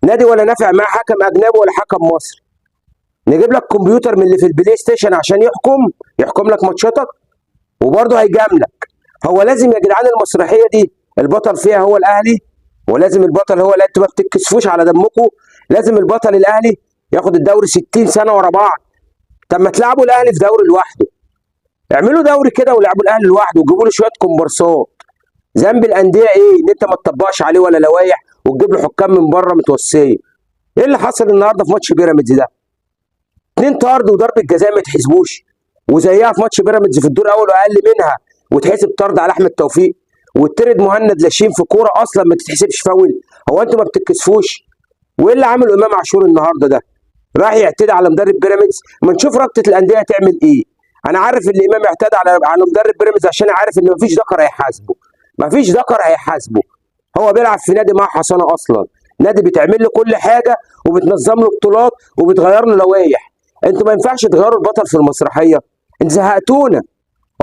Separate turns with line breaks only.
نادي ولا نافع معاه حكم اجنبي ولا حكم مصري. نجيب لك كمبيوتر من اللي في البلاي ستيشن عشان يحكم لك ماتشاتك، وبرضه هيجاملك. هو لازم يا جدعان المسرحية دي البطل فيها هو الاهلي، ولازم البطل هو، لا انتوا ما بتتكسفوش على دمكم، لازم البطل الاهلي ياخد الدوري 60 سنة ورا بعض. طب ما تلعبوا الاهلي في دوري لوحده، اعملوا دوري كده ولعبوا الاهلي لوحده وجيبوا له شوية كومبارسات. ذنب الاندية ايه ان انت ما تطبقش عليه ولا لوايح وتجيب له حكام من بره متوصيه؟ ايه اللي حصل النهارده في ماتش بيراميدز ده؟ 2 طرد وضربه جزاء ما تحسبوش، وزيها في ماتش بيراميدز في الدور الاول واقل منها وتحسب طرد على احمد توفيق، وترد مهند لاشين في كورة اصلا ما تتحسبش فاول. هو انتوا ما بتتكسفوش؟ وايه اللي عمله امام عاشور النهارده ده؟ راح يعتدي على مدرب بيراميدز. ما نشوف رابطه الاندية تعمل ايه. انا عارف ان امام اعتدى على مدرب بيراميدز عشان عارف ان مفيش ذكر هيحاسبه، مفيش ذكر هيحاسبه. هو بيلعب في نادي مع حصانه اصلا، نادي بتعمل له كل حاجة وبتنظم له بطولات وبتغير له لوائح. انتوا ما ينفعش تغيروا البطل في المسرحية، انتوا زهقتونا.